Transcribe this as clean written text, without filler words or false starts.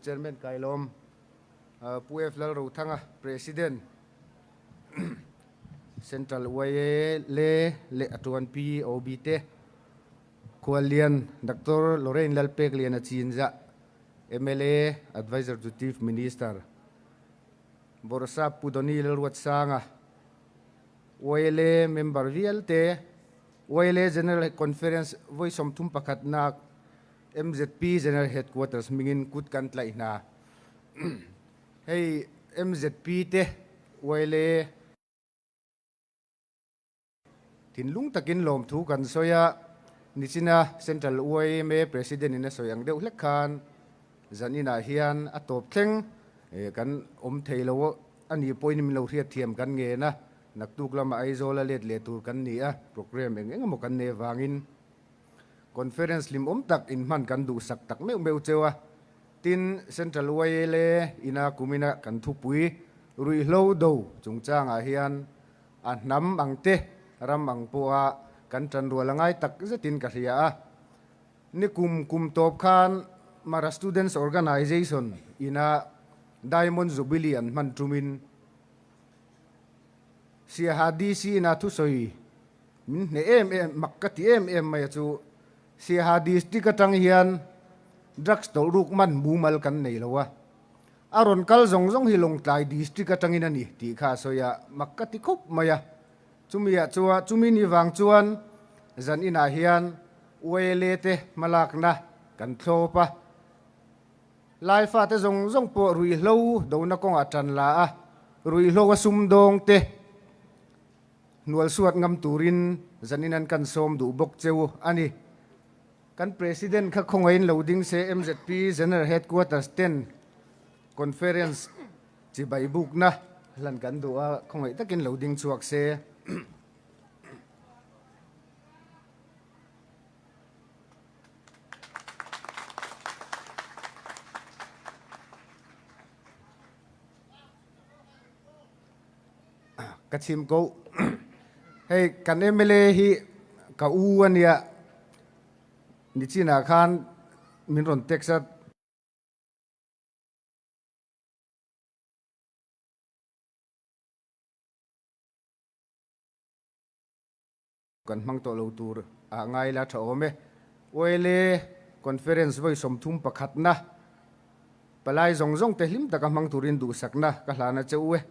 Chairman Kailawm, Pu F. Lalrothanga, President, Central YA le leh a tuan Pi OB te, Khuallian Doctor Lorraine Lalpekliana Chinzah, mla, Adviser to Chief Minister, Bawrhsap Pu Donny Lalruatsanga, YLA member vialte, YLA General Conference vawi 31 nak MZP General Headquarters hmingin kut kan tlaih hna. Hei MZP te YLA thinlung takin lawmthu kan sawi a, nichina Central YMA President in a sawi ang deuh hlek khan zaninah hian a tawp thleng kan awm thei lo a nih pawhin min lo hriatthiam kan ngen a, naktuk lamah Aizawl a let leh tur kan ni a, programme eng eng emaw kan nei avangin Conference hlimawm tak inhman kan duhsak tak meuh meuh cheu a, tin Central YLA ina kumina kan thupui ruihhlo do chungchangah hian a hnam ang te ram ang pawha kan tanrual a ngai tak zetin ka hria a. Nikum kum tawp khan Mara Students Organisation ina Diamond Jubilee an hman tumin Siaha DC ina thusawi Min hneh em em, mak ka ti em em mai a chu. Siaha district atang hian drugs tawlh ruk man mumal kan nei lo a, a rawn kal zawng zawng hi Lawngtlai district atangin a ni tih kha a sawi a, mak ka ti khawp mai a. Chumi ah chuan, chumi ni vang chuan zan inah hian YLA te hmalakna kan thlawp a, Laifa te zawng zawng pawh ruihhlo dona kawngah tan la a, ruihhlo a sumdawng te, Hnualsuat ngam turin zanin an kan sawm duh bawk cheu a ni. Kan President kha khawngaihin lo ding se MZP General Headquarters ten Conference chibai bukna hlan kan duh a, khawngaih takin lo ding chhuak se. Ka chim ko. Hei kan mla hi ka u a nia. Nichinah khan min rawn text a. Kan hmang tawh lo tur ah ngai la tha awm e. YLA Conference vawi 31 na palai zawng zawng te hlim taka hmang turin duhsakna ka hlan a che u e.